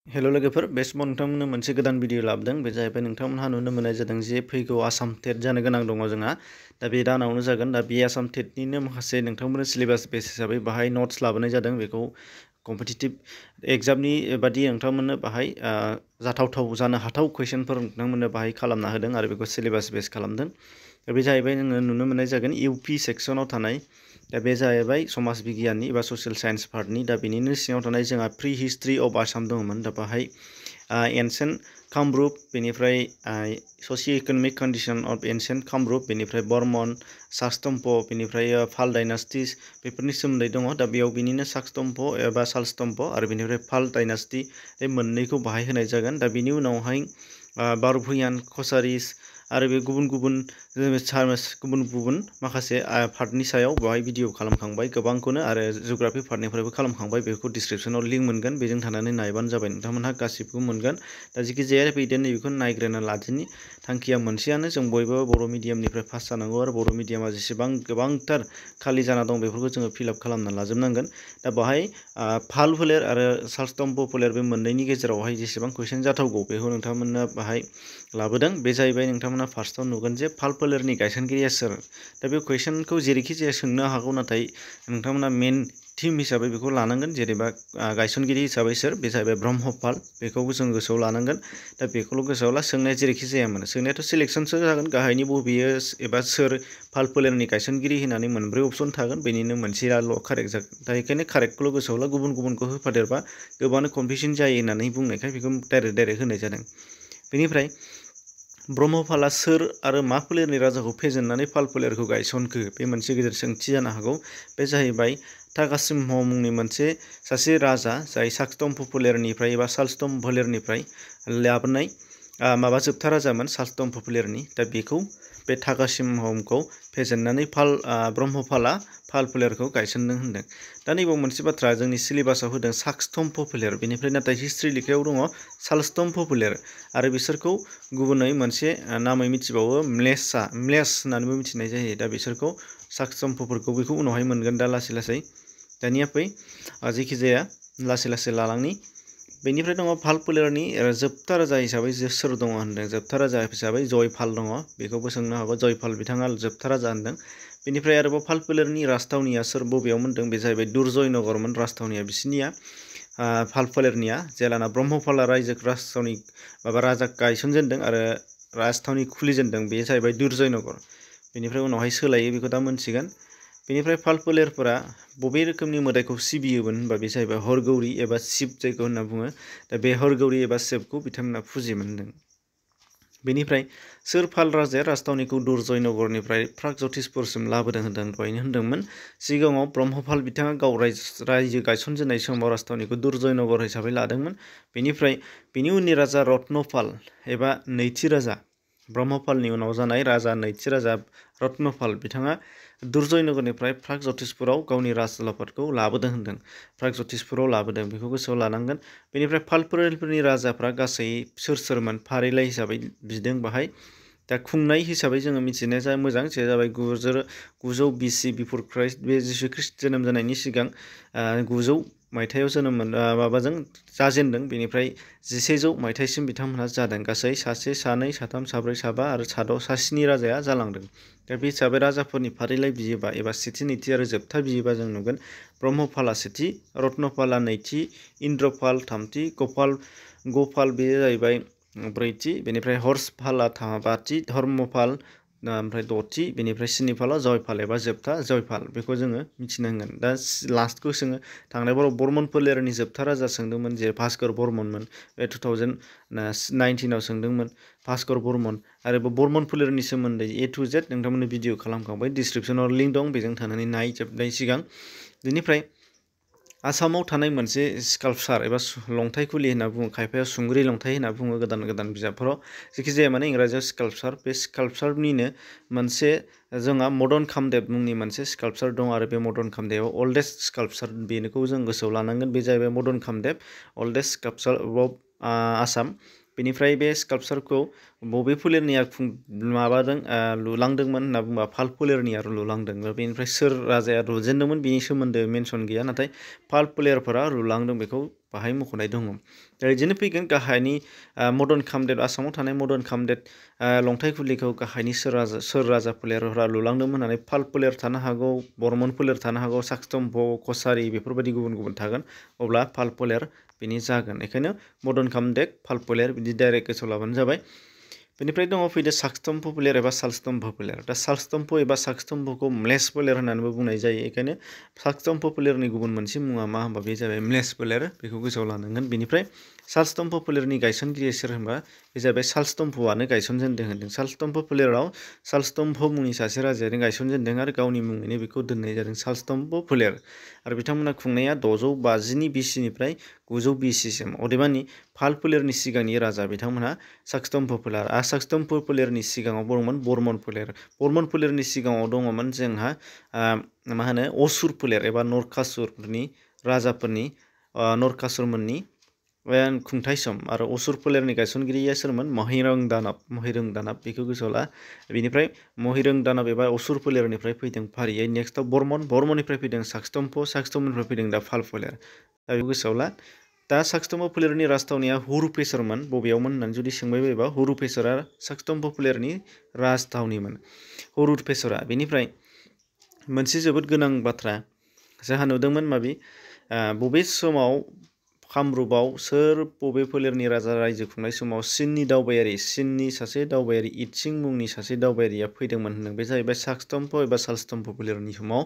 हेल' लोगोफोर बे समाव नोंथांमोननो मोनसे गोदान भिडिअ लाबोदों बे जाहैबाय नोंथांमोनहा नुनो मोननाय जादों जे फैगौ आसाम टेट जानो गोनां दङ जोंहा दा बे दानावनो जागोन दा बे आसाम टेटनिनो माखासे नोंथांमोननो सिलेबास बेस हिसाबै बाहाय नट्स लाबोनाय जादों बेखौ कम्पिटिटिभ एग्जामनि बादि नोंथांमोननो बाहाय जाथावथाव जानो हाथाव कुइसनफोर नोंथांमोननो बाहाय खालामना होदों आरो बेखौ सिलेबास बेस खालामदों दा बे जाहैबाय जोङो नुनो मोननाय जागोन इउपि सेक्सनाव थानाय दा बे जाहैबाय समाज बिगियाननि एबा ससियेल साइन्स पार्टनि दा बेनिनो सिङाव थानाय जोंहा प्रि हिस्ट्रि अफ आसाम दङमोन दा बाहाय एनसेन्ट कामरुप बेनिफ्राय ससियो इकनमिक कन्डिशन अफ एनसेन्ट कामरुप बेनिफ्राय बर्मन सालस्तम्भ बेनिफ्राय पाल डाइनास्टिस बेफोरनि सोमोन्दै दङ दा बेयाव बिनिनो सालस्तम्भ एबा सालस्तम्भ आरो बेनिफ्राय पाल डाइनास्टि बे मोननैखौ बाहाय होनाय जागोन दा बिनि उनावहाय बारभुयान कसारिस आरो बे गुबुन गुबुन माखासे पार्टनि सायाव बेवहाय भिडिअ खालामखांबाय गोबांखौनो आरो जिअग्राफि पार्टनिफ्रायबो खालामखांबाय बेखौ डिसक्रिपसनाव लिंक मोनगोन बेजों थानानै नायबानो जाबाय नोंथांमोनहा गासिबो मोनगोन दा जिखिजाया फैदों नैबेखौ नायग्रोना लादिनि थांखिया मोनसेयानो जों बयबो बर' मिडियामनिफ्राय पास जानांगौ आरो बर' मिडियामा जेसेबां गोबांथार खालि जाना दं बेफोरखौ जोङो फिलआप खालामना लाजोबनांगोन दा बाहाय पाल फोलेर आरो सालस्तम्भ फोलेर बे मोननैनि गेजेरावहाय जेसेबां कुइसन जाथावगौ बेखौ नोंथांमोननो बाहाय लाबोदों बे जाहैबाय नोंथांमोना फार्स्टआव नुगोन जे पाल फोलेरनि गायसनगिरिया सोर दा बे कुइसनखौ जेरैखि जाया सोंनो हागौ नाथाय नोंथांमोना मेन थिम हिसाबै बेखौ लानांगोन जेनेबा गायसनगिरि हिसाबै सोर बे जाहैबाय ब्रह्मपाल बेखौबो जों गोसोआव लानांगोन दा बेखौल' गोसोआव ला सोंनाया जेरैखि जाया मानो सोंनायाथ' सिलेक्सनसो जागोन गाहायनि बबेयो एबा सोर पाल फोलेरनि गायसनगिरि होननानै मोनब्रै अपसन थागोन बेनिनो मोनसेयाल' कारेक्ट जागोन दा बेखायनो कारेक्टखौल' गोसोआव ला गुबुनखौ होफादेरबा गोबांनो कनफिउजन जायो होननानै बुंनायखाय बेखौ डाइरेक्ट होनाय जादों बेनिफ्राय ब्रह्मपाला सोर आरो मा फोलेरनि राजाखौ फेजेननानै पाल फोलेरखौ गायसनखो बे मोनसे गिदिर सोंथि जानो हागौ बे जाहैबाय ताकासिम्ह मुंनि मोनसे सासे राजा जाय सालस्तम्भ फोलेरनिफ्राय एबा सालस्तम्भ फोलेरनिफ्राय लाबोनाय माबा जोबथा राजामोन सालस्तम्भ फोलेरनि दा बेखौ बे ताकासिम्हखौ फेजेननानै ब्रह्मपाला पाल फोलेरखौ गायसनदों होनदों दा नैबाव मोनसे बाथ्रा जोंनि सिलेबासाव होदों सालस्तम्भ फोलेर बेनिफ्राय नाथाय हिस्ट्रि लेखायाव दङ सालस्तम्भ फोलेर आरो बिसोरखौ गुबुनै मोनसे नामै मिथिबावो म्लेस होननानैबो मिथिनाय जायो दा बिसोरखौ सालस्तम्भफोरखौ बेखौ उनावहाय मोनगोन दा लासै दानिया फै जेखिजाया लासै लालांनि बेनिफ्राय दङ पाल फोलेरनि जोबथा राजा हिसाबै सोर दङ होनदों जोबथा राजा हिसाबै जयपाल दङ बेखौबो सोंनो हागौ जयपाल बिथाङा जोबथा राजा होनदों बेनिफ्राय आरोबाव पाल फोलेरनि राजथावनिया सोर बबेयाव मोनदों बे जाहैबाय दुर्जयनगरमोन राजथावनिया बिसिनिया पाल फोलेरनिया जेलाना ब्रह्मपाला राजथावनि राजा गायसनजेनदों आरो राजथावनि खुलिजेनदों बे जाहैबाय दुर्जयनगर बेनिफ्राय उनावहाय सोलायो बेखौ दा मोनथिगोन बेनिफ्राय पाल फोलेरफोरा बबे रोखोमनि मोदायखौ सिबियोमोन होनबा बे जाहैबाय हरगौरी एबा शिब जायखौ होनना बुङो दा बे हरगौरी एबा शिबखौ बिथांमोना फुजियोमोन होनदों बेनिफ्राय सोर पाल राजाया राजथावनिखौ दुर्जयनगरनिफ्राय प्रागज्यतिसपुरसिम लाबोदों होनदों दहायनो होनदोंमोन सिगाङाव ब्रह्मपाल बिथाङा गाव रायजो गायसनजेननाय समाव राजथावनिखौ दुर्जयनगर हिसाबै लादोंमोन बेनिफ्राय बिनि उननि राजा रत्नपाल एबा नैथि राजा ब्रह्मपालनि उनाव जानाय राजा नैथि राजा रत्नपाल बिथाङा दुर्जयनगरनिफ्राय प्रागज्यतिसपुराव गावनि राजउलाफादखौ लाबोदों होनदों प्रागज्यतिसपुराव लाबोदों बेखौ गोसोआव लानांगोन बेनिफ्राय पाल फोलेरनि राजाफ्रा गासै सोरमोन फारिलाइ हिसाबै बिदों बाहाय दा खुंनाय हिसाबै जोङो मिथिनाया मोजां जे जाबाय 900 BC बिफर ख्राइस्ट बे जिसु ख्रिस्ट जोनोम जानायनि सिगां 900 मायथाइयाव जोनोम माबाजों जाजेनदों बेनिफ्राय 1100 मायथाइसिम बिथांमोनहा जादों गासै सासे सानै साथाम साब्रै साबा आरो सास्नि राजाया जालांदों दा बे हिसाबै राजाफोरनि फारिलाइ बियोबा एबा सेथि नैथि आरो जोबथा बियोबा जों नुगोन ब्रह्मपाला सेथि रत्नपाला नैथि इन्द्रपाल थामथि गपाल बे जाहैबाय ब्रैथि बेनिफ्राय हर्षपाला बाथि धर्मपाल ओमफ्राय दथि बेनिफ्राय स्निपाला जयपाल एबा जोबथा जयपाल बेखौ जोङो मिथिनांगोन दा लास्टखौ सोङो थांनाय बाराव बर्मन फोलेरनि जोबथा राजा सोंदोंमोन जे भास्कर बर्मनमोन बे 2019आव सोंदोंमोन भास्कर बर्मन आरो बर्मन फोलेरनि सोमोन्दै A to Z नोंथांमोननो भिडिअ खालामखांबाय डिसक्रिपसनाव लिंक दं बेजों थानानै नायजोबनाय सिगां बेनिफ्राय आसामाव थानाय मोनसे स्काल्पचार एबा लंथाइ खुलि होनना बुङो खायफाया सुंग्रि लंथाइ होनना बुङो गोदान बिजाबफोराव जेखिजाया माने इंराजियाव स्काल्पचार बे स्काल्पचारनिनो मोनसे जोंहा मदन कामदेब मुंनि मोनसे स्काल्पचार दं आरो बे मदन कामदेबआ अल्डेस्ट स्काल्पचार बेनिखौ जों गोसोआव लानांगोन बे जाहैबाय Madan Kamdev oldest sculpture of Assam बेनिफ्राय बे स्काल्पचारखौ बबे फोलेरनिया लुलांदोंमोन होनना बुंबा पाल फोलेरनिया लुलांदों बेनिफ्राय सोर राजाया लुजेनदोंमोन बेनि सोमोन्दै मेनसन गैया नाथाय पाल फोलेरफोरा लुलांदों बेखौ बाहाय मख'नाय दङ। दा बिदिनो फैगोन गाहायनि मदन कामदेब आसामाव थानाय मदन कामदेब लंथाइ खुलिखौ गाहायनि सोर राजा फोलेरफोरा लुलांदोंमोन होननानै पाल फोलेर थानो हागौ, बर्मन फोलेर थानो हागौ, शाक्तम्भ, कछारी बेफोरबायदि गुबुन गुबुन थागोन। अब्ला पाल फोलेर बिनि जागोन। बेखायनो मदन कामदेब पाल फोलेर बिदि डाइरेक्ट गोसोआव लाबानो जाबाय। बेनिफ्राय दङ फैदो शाक्तम्भ फोलेर एबा शालस्तम्भ फोलेर। दा शालस्तम्भ एबा शाक्तम्भखौ म्लेच्छ फोलेर होननानैबो बुंनाय जायो। बेखायनो शाक्तम्भ फोलेरनि गुबुन मोनसे मुङा मा होनबा बे जाबाय म्लेच्छ फोलेर, बेखौ गोसोआव लानांगोन। बेनिफ्राय शालस्तम्भ फोलेरनि गायसनगिरिया सोर होनबा बे जाबाय शालस्तम्भआनो गायसनजेनदों होनदों। शालस्तम्भ फोलेराव शालस्तम्भ मुंनि सासे राजायानो गायसनजेनदों आरो गावनि मुङैनो बेखौ दोननाय जादों शालस्तम्भ फोलेर। आरो बिथांमोना खुंनाया 650 BC-निफ्राय 900 BC-सिम। अदेबानि पाल फोलेरनि सिगांनि राजा बिथांमोनहा शाक्तम्भ फोलेर। शाक्तम्भ फोलेरनि सिगाङाव दंमोन बर्मन फोलेर। बर्मन फोलेरनि सिगाङाव दङमोन जोंहा मा होनो असुर फोलेर एबा नरकासुरनि राजाफोरनि नरकासुरमोननि खुंथाय सम। आरो असुर फोलेरनि गायसनगिरिया सोरमोन? महिरंग दानब बेखौ गोसोआव ला। बेनिफ्राय महिरंग दानब एबा असुर फोलेरनिफ्राय फैदों फारियै नेक्स्टआव बर्मननिफ्राय फैदों शाक्तम्भनिफ्राय फैदों दा पाल फोलेर। दा बेखौ गोसोआव ला। दा शाक्तम्भ फोलेरनि राजथावनिया हुरुपेसरमोन। बबेयावमोन होननानै जुदि सोंबाय बायोबा हुरुपेसरा शाक्तम्भ फोलेरनि राजथावनिमोन हुरुपेसरा। बेनिफ्राय मोनसे जोबोद गोनां बाथ्रा जोंहा नुदोंमोन माबि बबे समाव कामरुपाव सोर बबे फोलेरनि राजा रायजो खुंनाय समाव चीननि सासे दावबायारि इटसिं मुंनि सासे दावबायारिया फैदोंमोन होनदों। बे जाहैबाय शाक्तम्भ एबा शालस्तम्भ फोलेरनि समाव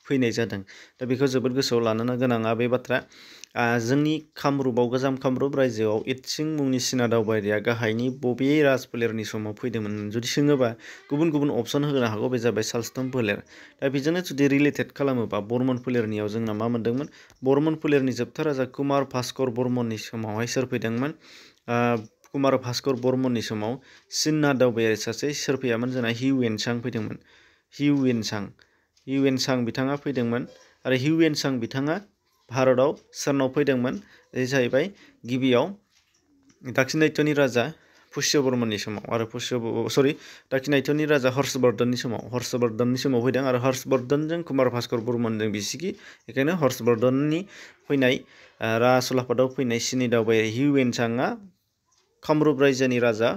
फैनाय जादों। दा बेखौ जोबोद गोसोआव लानो गोनाङा बे बाथ्रा। जोंनि कामरुपाव गोजाम कामरुप रायजोआव इटसिं मुंनि चीना दावबायारिया गाहायनि बबे राज फोलेरनि समाव फैदोंमोन जुदि सोङोबा गुबुन गुबुन अपसन होनो हागौ। बे जाबाय शालस्तम्भ फोलेर। दा बेजोंनो जुदि रिलेटेड खालामोबा बर्मन फोलेरनियाव जोंना मा मोनदोंमोन? बर्मन फोलेरनि जोबथा राजा कुमार भास्कर बर्मननि समावहाय सोर फैदोंमोन? कुमार भास्कर बर्मननि समाव चीना दावबायारि सासे सोर फैयामोन जोंना हिउएनसां फैदोंमोन। हिउएनसां बिथाङा फैदोंमोन। आरो हिउएनसां बिथाङा भारताव सोरनाव फैदोंमोन? बे जाहैबाय गिबियाव दाक्षिणात्यनि राजा पुष्यबर्मननि समाव आरो दाक्षिणात्यनि राजा हर्षवर्धननि समाव फैदों। आरो हर्षवर्धनजों कुमार भास्कर बर्मनजों बिसिगि। बेखायनो हर्षवर्धननि फैनाय राजउलाफादाव फैनाय चीनी दावबायारि हिउएनसांआ कामरुप रायजोनि राजा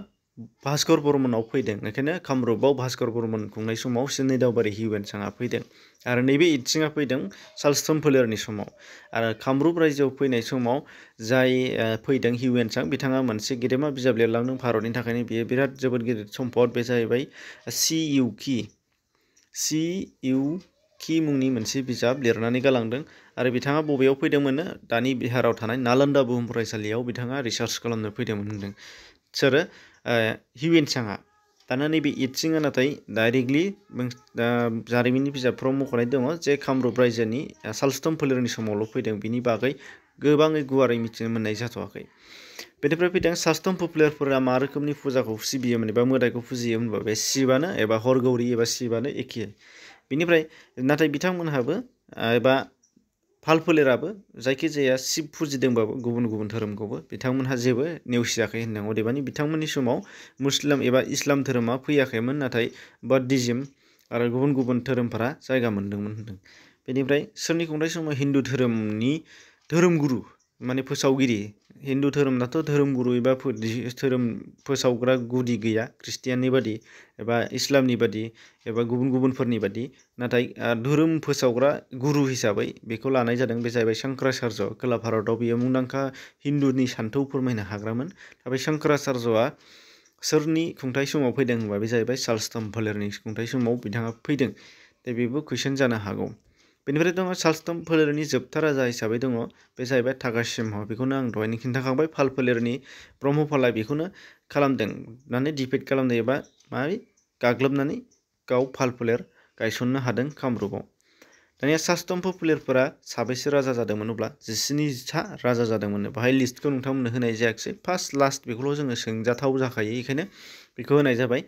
भास्कर बर्मनाव फैदों। बेखायनो कामरुपाव भास्कर बर्मन खुंनाय समाव चीनी दावबायारि हिउएनसांआ फैदों। आरो नैबे इटसिंआ फैदों शालस्तम्भ फोलेरनि समाव। आरो कामरुप रायजोआव फैनाय समाव जाय फैदों हिउएनसां बिथाङा मोनसे गेदेमा बिजाब लिरलांदों भारतनि थाखायनो बेयो बिराद जोबोद गिदिर सम्पद। बे जाहैबाय सि इउ कि मुंनि मोनसे बिजाब लिरनानै गालांदों। आरो बिथाङा बबेयाव फैदोंमोन? दानि बिहाराव थानाय नालन्दा बुहुम फरायसालियाव बिथाङा रिसार्च खालामनो फैदोंमोन होनदों सोरो हिउएनसांआ। दाना नैबे इटसिंआ नाथाय डाइरेक्टलि जारिमिननि बिजाबफ्राव मख'नाय दङ जे कामरुप रायजोनि शालस्तम्भ फोलेरनि समावल' फैदों। बिनि बागै गोबाङै गुवारै मिथिनो मोननाय जाथ'वाखै। बेनिफ्राय फैदों शालस्तम्भ फोलेरफोरा मा रोखोमनि फुजाखौ सिबियोमोन एबा मोदायखौ फुजियोमोन होनबा बे शिबानो एबा हरगौरी एबा शिबानो एखे। बेनिफ्राय नाथाय बिथांमोनहाबो एबा पाल फोलेराबो जायखिजाया शिब फुजिदोंबाबो गुबुन गुबुन धोरोमखौबो बिथांमोनहा जेबो नेवसियाखै होनदों। अदेबानि बिथांमोननि समाव मुस्लिम एबा इस्लाम धोरोमा फैयाखैमोन, नाथाय बौद्धिज्म आरो गुबुन गुबुन धोरोमफोरा जायगा मोनदोंमोन होनदों। बेनिफ्राय सोरनि खुंथाय समाव हिन्दु धोरोमनि धोरोमगुरु माने फोसावगिरि, हिन्दु धोरोमनाथ' धोरोमगुरु एबा धोरोम फोसावग्रा गुदि गैया ख्रिस्टियाननि बादि एबा इस्लामनि बादि एबा गुबुन गुबुनफोरनि बादि। नाथाय धोरोम फोसावग्रा गुरु हिसाबै बेखौ लानाय जादों। बे जाहैबाय शंकराचार्य। खोला भारताव बियो मुंदांखा हिन्दुनि सान्थौ फोरमायनो हाग्रामोन। दा बे शंकराचार्यआ सोरनि खुंथाय समाव फैदों होनबा बे जाहैबाय शालस्तम्भ फोलेरनि खुंथाय समाव बिथाङा फैदों। दा बेबो कुइसन जानो हागौ। बेनिफ्राय दङ शालस्तम्भ फोलेरनि जोबथा राजा हिसाबै दङ बे जाहैबाय थागासिंह। बेखौनो आं दहायनो खिन्थाखांबाय। पाल फोलेरनि ब्रह्मपालआ बेखौनो खालामदों माने डिफिट खालामदों एबा गाग्लोबनानै गाव पाल फोलेर गायसननो हादों कामरुपाव। दानिया शालस्तम्भ फोलेरफोरा साबैसे राजा जादोंमोन? अब्ला 19था राजा जादोंमोन। बाहाय लिस्टखौ नोंथांमोननो होनाय जायाखिसै। फार्स्ट लास्ट बेखौल' जोङो सोंजाथाव जाखायो, बेखायनो बेखौ होनाय जाबाय।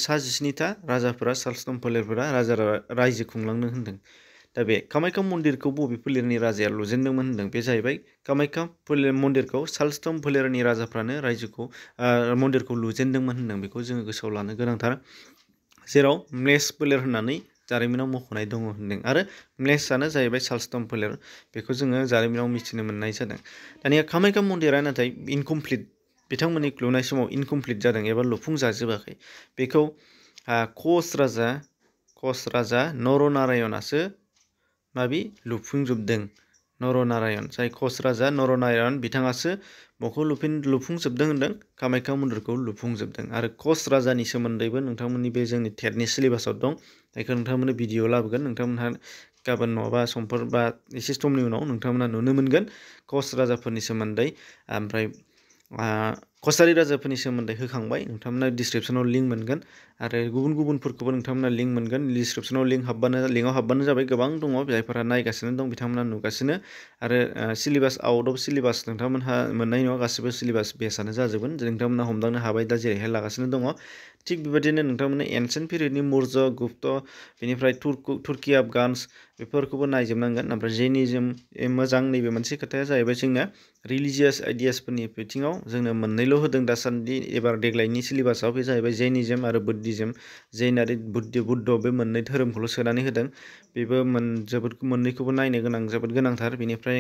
19था राजाफोरा शालस्तम्भ फोलेरफोरा रायजो खुंलांनो होनदों। दा बे कामाख्या मन्दिरखौ बबे फोलेरनि राजाया लुजेनदोंमोन होनदों? बे जाहैबाय कामाख्या मन्दिरखौ शालस्तम्भ फोलेरनि राजाफ्रानो मन्दिरखौ लुजेनदोंमोन होनदों। बेखौ जोङो गोसोआव लानो गोनांथार। जेराव म्लेच्छ फोलेर होननानै जारिमिनाव मख'नाय दङ होनदों आरो नेक्स्टआनो जाहैबाय शालस्तम्भ फोलेर बेखौ जोङो जारिमिनाव मिथिनो मोननाय जादों। दानिया कामाख्या मन्दिरा नाथाय इनकमप्लिट बिथांमोननि लुनाय समाव इनकमप्लिट जादों एबा लुफुंजाजोबाखै। बेखौ कच राजा नरनारायणासो लुफुंजोबदों। नरनारायण जाय कच राजा नरनारायण बिथाङासो मखौ लुफुंजोबदों होनदों कामाख्या मन्दिरखौ लुफुंजोबदों। आरो कच राजानि सोमोन्दैबो नोंथांमोननि बे जोंनि टेटनि सिलेबासाव दं। जायखौ नोंथांमोननो भिडिअ लाबोगोन, नोंथांमोनहा गाबोन नङाबा समफोर बा एसे समनि उनाव नोंथांमोना नुनो मोनगोन कच राजाफोरनि सोमोन्दै। ओमफ्राय कछारि राजाफोरनि सोमोन्दै होखांबाय, नोंथांमोना डिसक्रिपसनाव लिंक मोनगोन आरो गुबुनफोरखौबो नोंथांमोना लिंक मोनगोन। डिसक्रिपसनाव लिंकआव हाबबानो जाबाय। गोबां दङ जायफोरा नायगासिनो दं बिथांमोना नुगासिनो आरो सिलेबास आउट अफ सिलेबास नोंथांमोनहा मोननाय नङा, गासिबो सिलेबास बेसआनो जाजोबगोन। नोंथांमोना हमदांनो हाबाय दा जेरैहाय लागासिनो दङ। थिग बेबायदिनो नोंथांमोना एनसेन्ट पिरियडनि मौर्य, गुप्त, बेनिफ्राय तुर्की आफगान्स बेफोरखौबो नायजोबनांगोन। ओमफ्राय जैनिज्म मोजां। नैबे मोनसे खोथाया जाहैबाय जोंना रिलिजियास आइडियासफोरनि बिथिङाव जोंनो मोननैल' होदों दासान्दि एबार देग्लायनि सिलेबासाव, बे जाहैबाय जैनिज्म आरो बुद्धिज्म। जैन आरो बुद्ध बे मोननै धोरोमखौल' सोनानै होदों। बेबो मोननैखौबो नायनो गोनां, जोबोद गोनांथार। बेनिफ्राय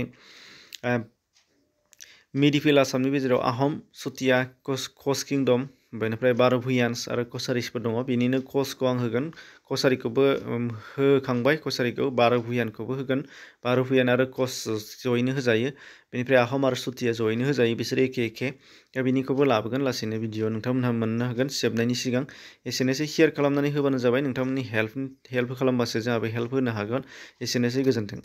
मिडिभेल आसामनि गेजेराव आहम, चुटिया, कच किंडम, बेनिफ्राय बारभुयान्स आरो कछारिसफोर दङ। बेनिनो कचखौ आं होगोन, कछारिखौबो होखांबाय, कछारिखौ बारभुयानखौबो होगोन। बारभुयान आरो कच जयैनो होजायो। बेनिफ्राय आहम आरो चुटिया जयैनो होजायो, बिसोर एखे। दा बिनिखौबो लाबोगोन लासैनो भिडिअ नोंथांमोनहा मोननो हागोन जोबनायनि सिगां। एसेनोसै शेयार खालामनानै होबानो जाबाय। नोंथांमोननि हेल्प खालामबासो जोंहाबो हेल्प होनो हागोन। एसेनोसै, गोजोन्थों।